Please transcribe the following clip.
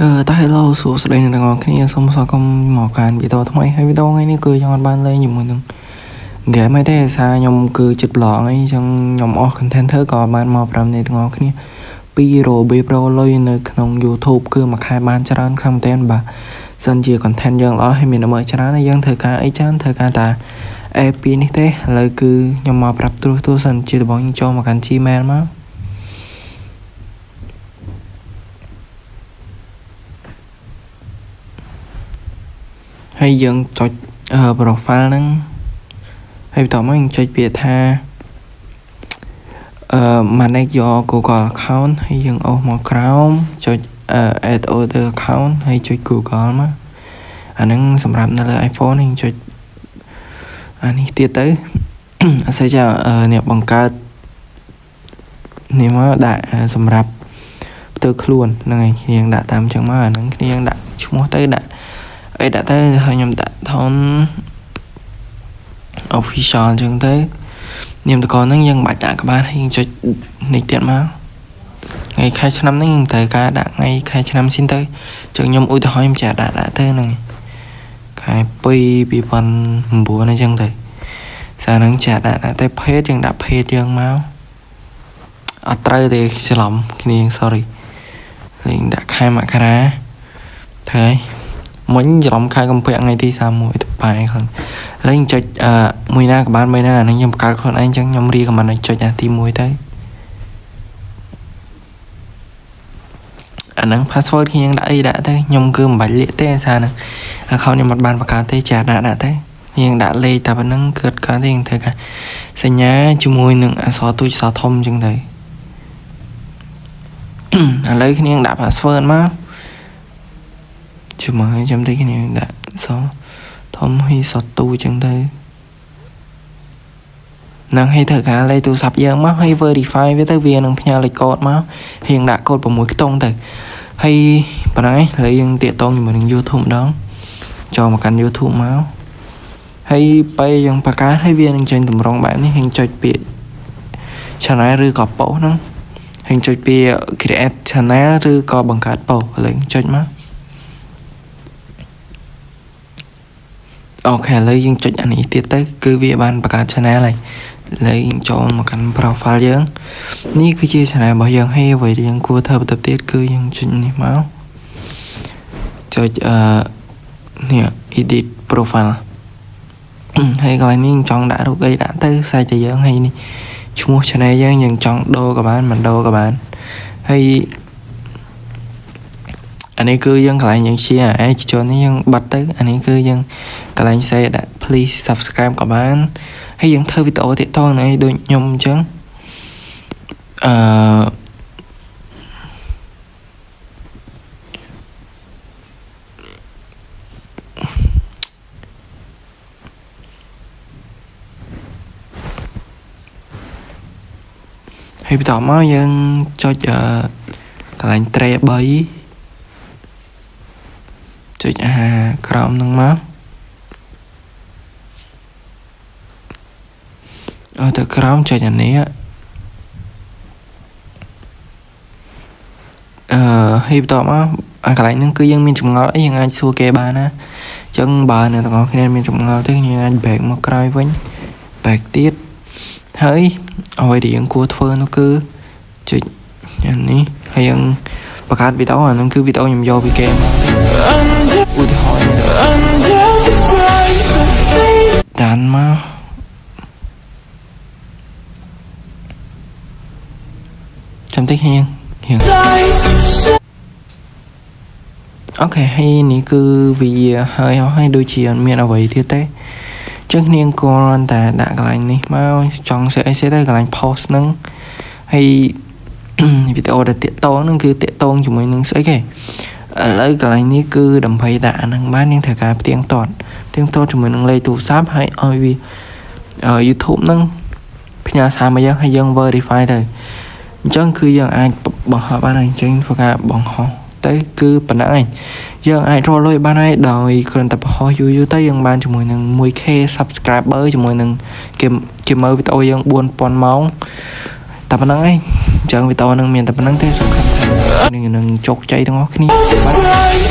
តោះ Hello សួស្តីអ្នកទាំងអស់គ្នាសូមស្វាគមន៍មកកាន់វីដេអូថ្មីហើយវីដេអូថ្ងៃនេះគឺខ្ញុំអត់បានលេងជាមួយនឹង game អីទេដោយសារខ្ញុំគឺចិត្តប្លង់អីអញ្ចឹងខ្ញុំអស់ content ធ្វើក៏បានមកប្រាប់អ្នកទាំងអស់គ្នាពីរបៀបរកលុយនៅក្នុង YouTube គឺមួយខែបានច្រើនខ្លាំងមែនទែនបាទសិនជា content យើងល្អហើយមានអ្នកមើលច្រើនហើយយើងធ្វើការអីច្រើនធ្វើការតា app ពីរនេះទេឥឡូវគឺខ្ញុំមកប្រាប់ត្រួសត្រាសសិនជាដំបូងខ្ញុំចូលមកកាន់ Gmail មកហើយយើងចុច profile ហ្នឹងហើយបន្ទាប់មកយើងចុចពាក្យថាmanage your Google account ហើយយើងអូសមកក្រោមចុច add other account ហើយចុច Google មកអាហ្នឹងសម្រាប់នៅលើ iPhone យើងចុចអានេះទៀតទៅអត់សូវចាអ្នកបង្កើតនេះមកដាក់សម្រាប់ផ្ទើខ្លួនហ្នឹងហើយយើងដាក់តាមចឹងមកអាហ្នឹងគ្នាយើងដាក់ឈ្មោះទៅដាក់អីដាក់ទៅហើយខ្ញុំដាក់ថន official អញ្ចឹងទៅនាមតកហ្នឹងយើងមិនបាច់ដាក់ក្បាលហើយយើងចុចនេះទៀតមកថ្ងៃខែឆ្នាំហ្នឹងយើងត្រូវការដាក់ថ្ងៃខែឆ្នាំសិនទៅចឹងខ្ញុំឧទាហរណ៍ខ្ញុំចាដាក់ដាក់ទៅហ្នឹងខែ2 2009អញ្ចឹងទៅសារហ្នឹងចាដាក់ដាក់ទៅភេទយើងដាក់ភេទយើងមកអត់ត្រូវទេច្រឡំគ្នា sorry លេងដាក់ខែមករាធ្វើហើយមិញច្រឡំខែកុម្ភៈថ្ងៃទី31ទៅប៉ែខ្លាំងឥឡូវចុចអឺមួយណាក៏បានមួយណាអានេះខ្ញុំបង្កើតខ្លួនឯងអញ្ចឹងខ្ញុំរីកមិនឲ្យចុចអាទី1ទៅអាហ្នឹង password ខ្ញុំដាក់អីដាក់ទៅខ្ញុំគឺមិនបាច់លាកទេអាសារហ្នឹង account ខ្ញុំអត់បានបង្កើតទេចាដាក់ដាក់ទៅយើងដាក់លេខតែប៉ុណ្្នឹងគឺកើតទេយើងធ្វើការសញ្ញាជាមួយនឹងអក្សរទូចអក្សរធំអញ្ចឹងទៅឥឡូវគ្នាដាក់ password មកជាមួយចាំតិចគ្នាដាក់អក្សរធំហើយសតទូអញ្ចឹងទៅនឹងឲ្យធ្វើការលេខទូរស័ព្ទយើងមកហើយ verify វាទៅវានឹងផ្ញើលេខកូដមកហើយយើងដាក់កូដ6ខ្ទង់ទៅហើយប៉ុណ្ណឹងឥឡូវយើងតាកតងជាមួយនឹង YouTube ម្ដងចូលមកកាន់ YouTube មកហើយពេលយើងបង្កើតហើយវានឹងចេញតម្រងបែបនេះយើងចុចពាក្យ channel ឬក៏ post ហ្នឹងហើយចុចពាក្យ create channel ឬក៏បង្កើត post ឥឡូវចុចមក OK ឥឡូវយើងចុចអានេះទៀតទៅគឺវាបានបង្កើត channel ហើយឥឡូវយើងចូលមកកាន់ profile យើងនេះគឺជា channel របស់យើងហើយអ្វីដែលយើងគួរធ្វើបន្តទៀតគឺយើងចុចនេះមកចុចអឺនេះ edit profile ហើយកន្លែងនេះចង់ដាក់រូបអីដាក់ទៅស្រេចតែយើងហើយនេះឈ្មោះ channel យើងយើងចង់ដូរក៏បានមិនដូរក៏បានហើយអានេះគឺយើងកន្លែងយើង share ឯកជននេះយើងបិទទៅអានេះគឺយើងកន្លែង say ដាក់ please subscribe ក៏បានហើយយើងធ្វើវីដេអូទាក់ទងនឹងអីដូចខ្ញុំអញ្ចឹងអឺហើយបន្តមកយើងចុចកន្លែង tray 3ចុចអាក្រោមនឹងមកអត់ទៅក្រោមចុចអានេះអឺហើយបន្តមកអាកន្លែងហ្នឹងគឺយើងមានចម្ងល់អីយើងអាចសួរគេបានណាអញ្ចឹងបើអ្នកទាំងអស់គ្នាមានចម្ងល់ទេយើងអាច back មកក្រោយវិញ back ទៀតហើយអ្វីដែលយើងគួរធ្វើនោះគឺចុចអានេះហើយយើងបង្កើតវីដេអូអាហ្នឹងគឺវីដេអូខ្ញុំយកពីគេមកឧទាហរណ៍ដានមកចាំតិចគ្នារៀង OK ហើយនេះគឺវាហើយហើយដូចជាអត់មានអ្វីទៀតទេចឹងគ្នាគ្រាន់តែដាក់កន្លែងនេះមកចង់សេអីសេទៅកន្លែង post ហ្នឹងហើយវីដេអូដែលតាកតងហ្នឹងគឺតាកតងជាមួយនឹងស្អីគេឥឡូវកន្លែងនេះគឺដើម្បីដាក់អាហ្នឹងបានយើងត្រូវការផ្ទៀងផ្ទាត់ផ្ទៀងផ្ទាត់ជាមួយនឹងលេខទូរស័ព្ទហើយឲ្យវា YouTube ហ្នឹងផ្ញើសារមកយើងហើយយើង verify ទៅអញ្ចឹងគឺយើងអាចបង្ហោះបានហើយអញ្ចឹងធ្វើការបង្ហោះទៅគឺប៉ុណ្ណឹងឯងយើងអាចរកលុយបានហើយដោយគ្រាន់តែបង្ហោះយូរយូរទៅយើងបានជាមួយនឹង 1K subscriber ជាមួយនឹងគេគេមើលវីដេអូយើង4000ម៉ោងតែប៉ុណ្្នឹងឯងអញ្ចឹងវីដេអូនឹងមានតែប៉ុណ្្នឹងទេសង្ឃឹមថា នឹងនឹងជោគជ័យទាំងអស់គ្នាបាទ។